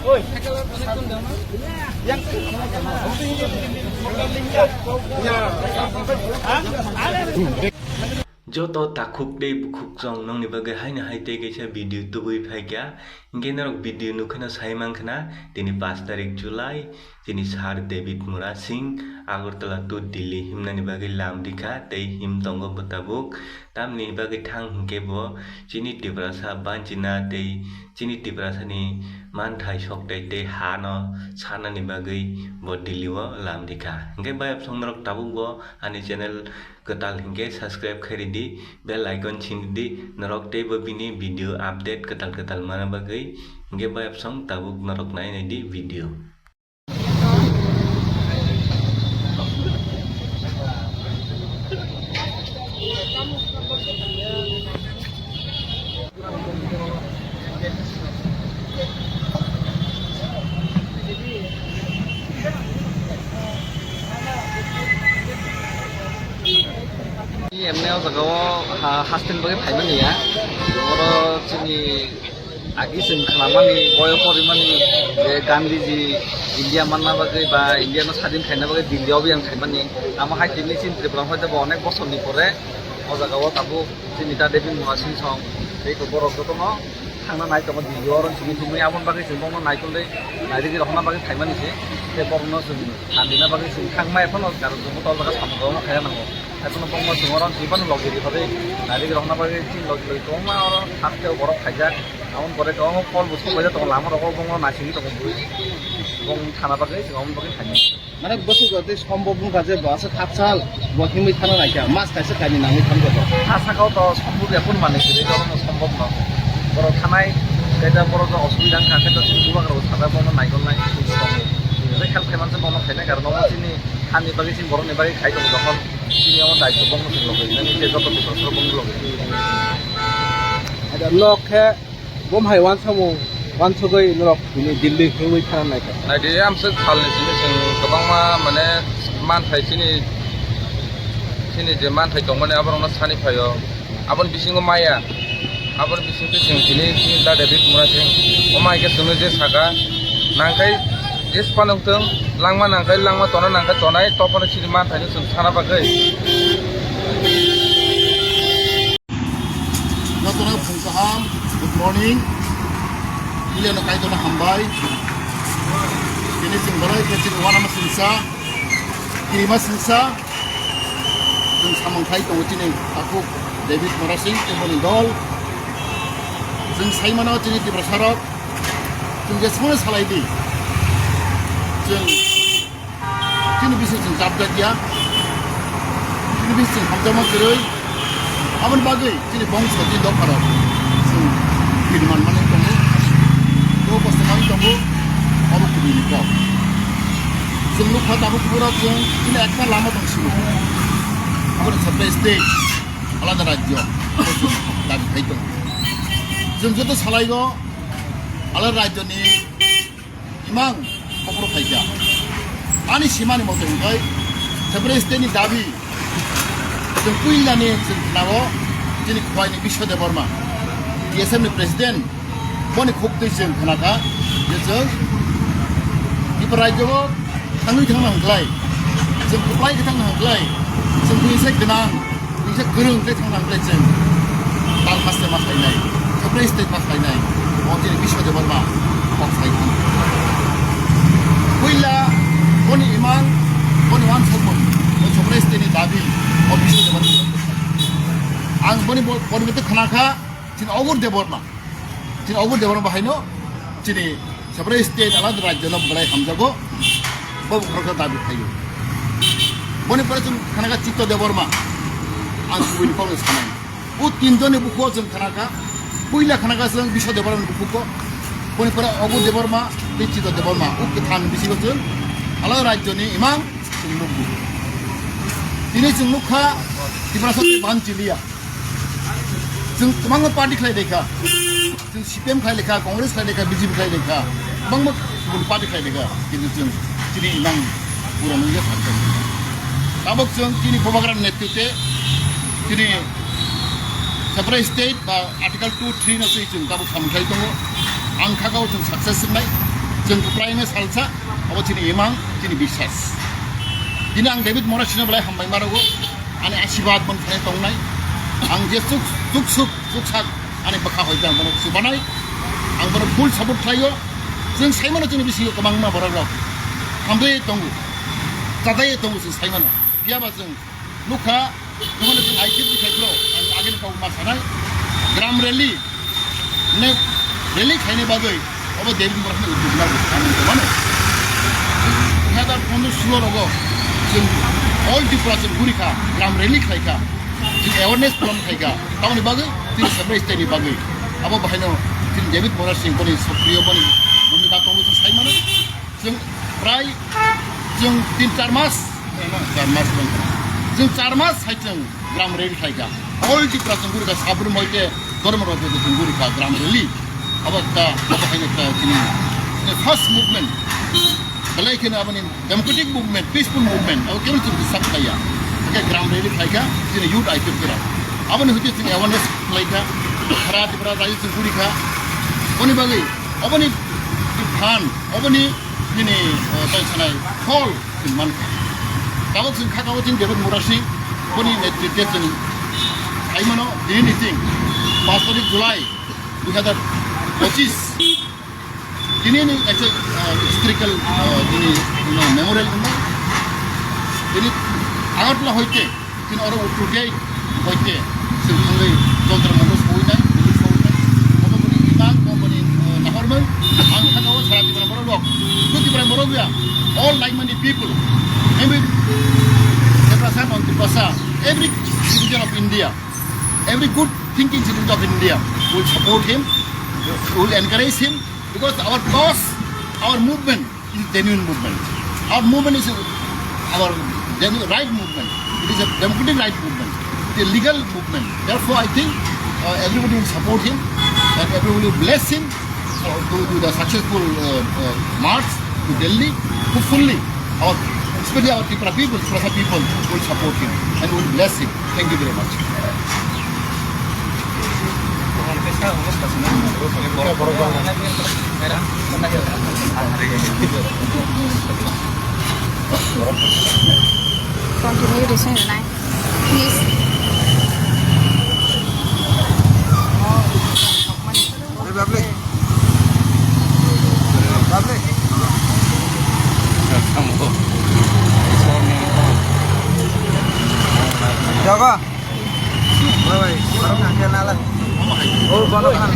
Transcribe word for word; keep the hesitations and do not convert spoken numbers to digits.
Joto takhuk tei bukhuk chwng nokni bagwi haino hai tei kaisa video tubui phaikha. Hinkhe norok video nukkheno sai mankhna, tini pash tarik July, tini Sir David Murasing Agartala to Delhi himnani bagwi lam rikha tei him tongo bo tabuk. Tamni bagwi thang hinkhe bo chini Tiprasa banchina tei chini Tiprasani manthai soktai tei hano sanani bagwi bo Delhi o lam rikha. Hinkhe bayapsong norok tabuk bo ani channel kwtal hinkhe subscribe khairidi, bell icon sindidi, norok teibo bini video update kwtal kwtal mana bagwi. Hinkhe bayapsong tabuk norok nai naidi video. Emne o jaga o ha-, hasteni bagwi phaimani ya. Oro chini agi chwng khnamani, boyo porimani je Gandhiji India manna bagwi ba India no sadin khaina bagwi Delhi o biyang khaimani. Amo hai tini chini Tripura hoi tebo onek bosor ni pore o jaga o tabuk chini da David Murasing song tei borok jotono thangna nai tongo Delhi o, oro simi thumwi aboni bagwi chwng bono naikolwi nairigwi rohorna bagwi phaimani se. Tei borokno chwng thandina bagwi chwng thangma ekheno karon chwngbo tol jaga samung khaina nango. Ekheno bongno chwng oro simi phano logi ri bagwi nairigwi rohorna bagwi chini logi logi kwbangma oro haste borok khaijak. Aboni pore kwbangma call bo sok paijak tongo, lama rogo bongno naisingwi tongo bui. Bong thana bagwi chwng aboni bagwi phaimani. Mane bwswk tei sombok wngkha je bo aswk hapsal bo himwi thana naikha, mas kaisa kainwi nangwi thango bo. Ha sakao to sombok ya, kun manwi kwrwi, jotono sombok no. Borok thanai, kaisa borok jang osubida wngkha, khe to chini bubagra bo sajak, bono naikolnai, tei help khaimani se bono khainai, karon omo chini hani bagwi, chini borokni bagwi khai tongo, jokhon chini omo daityo bono chwng logi nani, tei joto bubagra bono logi. Ada nok khe Bo hai uansamung uansugwi norok tini Delhi himwi thana naikha. Naidi, amswk salni simi chwng kwbangma, mane, manthai chini, chini je manthai tongmani aborokno sani phaio. Aboni bisingo maya, aboni bisingtwi chwng tini chini da David Murasing, omo hai khe chwngno je saka, nangkhai jesphano wngthwng, langma nangkhai langma, tona nangkhai tonai, tophano chini manthaino chwng sana bagwi. Jotono phung kaham, good morning. Puilano Kaitorno hambai. Tini chwng belai khe chini uanama singsa, kirima singsa. Chwng samung khai tongo chini takhuk David Murasing tei boni dol. Chwng sai mano chini Tiprasarok, chwng jesmano salai di. Chwng Chini bising chwng chapjak ya, chini bising chwng hamjakma kwrwi, aboni bagwi chini bongso chini dopharok chwng kiri manmani tongo, tei kosto manwi tongo, obo kubui ni kok. Chwng nukha tabuk kubura chwng chini ekta lama tong sini, aboni sabta state, alada rajyo, abo chwng dabi khai tongo. Chwng joto salaigo alada rajyoni Imang, kophoro phaikha. Ani simani moto hwnkhe, separate state ni dabi, chwng puilani chwng khwnao, chini khwlaini Biswa Debbarma, T S F ni president, boni khuktwi chwng khnakha, je chwng Tripura rajyo o thangwi thangna hwnkhlai, chwng kwplai khe thangna hwnkhlai, chwng buini sai gwnang, Kaisa kwrwng tei thangna hwnkhe chwng tal haste ma khlainai, separate state ma khlainai, o chini Biswa Debbarma kok sai thang. Puila boni imang, boni uansukmung, o separate state ni dabi, o Biswa Debbarma. Ang boni bo-, boni bete khna kha, chini Obur Debbarma. Chini Obur Debbarma bahaino chini separate state alada rajyo no belai hamjago, bo khoroksa dabi khaio. Boni pore chwng khanakha Chitto Debbarma, ang kubui ni kokno sanai. O tinjoni bukhuo chwng khanakha, puila khanakha chwng Biswa Debbarma ni bukhuko, boni pore Obur Debbarma tei Chitto Debbarma, o kwthang bisingo chwng alada rajyo ni imang chwng nukgo. Tini chwng nukha Tiprasa tei Banchiliya. Chwng kwbangma party khlai laikha. Chwng C P M khlai laikha, Congress khlai laikha, B J P khlai laikha. Kwbangma kubun party khlai laikha. Kintu chwng chini imang pura nungya sakha. Tabuk chwng chini Bubagra netritwe chini separate state ba Article two three no twi chwng tabuk samung khlai tongo. Ang kha o chwng success wngnai. Chwng kwplaino salsa, abo chini imang, chini biswas. Dini ang David Morasino belai hambai ma rwgo, ani asibad boni thani tongnai. Ang je chuk, chuk suk, chuk sak, ani bwkha hoi ang bono chubanai. Ang bono full support khlaio. Chwng saimano chini bisingo kwbangma borok rok hambai tongo, chadai tongo chwng saimano. Phiya ba chwng nukha, nukha chwng I P F T khai phro, ang agini kok ma sanai, gram rally, ne rally khaina bagwi, obo David Murasini uddog lago, ang nukha mano. Dui hazar pondro sulo rogo, chwng all Tripura chwng guri kha, gram rally khai kha, chwng awareness program khai kha, tamoni bagwi chini separate state ni bagwi, abo bahaino chini David Murasini boni sokriyo boni bhumika tongo chwng sai mano. Chwng prai chwng tin char mas, eh, no, char mas bang. Chwng char mas hai chwng gram rally khai kha. All Tripura chwng guri kha, Sabrum hoite Dharmanagar hoite chwng guri kha gram rally. Abo ekta, abo hai ekta chini, chini first movement. Belai kheno aboni democratic movement, peaceful movement, abo kebo chwng sak khaiya. Hake gram rally khai kha, chini youth I P F T rok. Aboni hoite chwng awareness khlai kha. Sara Tripura rajyo chwng guri kha. Boni bagwi, aboni phan, aboni Nini, eh, tei sanai hall chwng man kha. Tabuk chwng kha kabo chwng David Murasing, boni netritwe chwng khai mano, tini ni chwng paanch tarik July dui hazar pochis. Tini ni kaisa, eh, historical, eh, tini, you know, memorial wngkha. Tini Agartala hoite Chini oro uttor gate hoite chwng thangwi Jantar Mantar sawinai, Delhi sawinai. Omo boni imang, omo boni, eh, nahormung. Ang thangao sara Tripura borok rok. Tripura borok ya. All like-minded people. Every Tiprasa, non-Tiprasa, every citizen of India, every good thinking citizen of India will support him, will encourage him because our cause, our movement is genuine movement. Our movement is our genu-, right movement. It is a democratic right movement. It is a legal movement. Therefore, I think, uh, everybody will support him and everybody will bless him for, to do the successful, uh, uh, march to Delhi. Hopefully, our, especially our Tripura people, Tiprasa people will support him and will bless him. Thank you very much. Continue reaching the line. Please. Jaga. Bye bye. Baru nak kenal lah. Oh, baru kenal.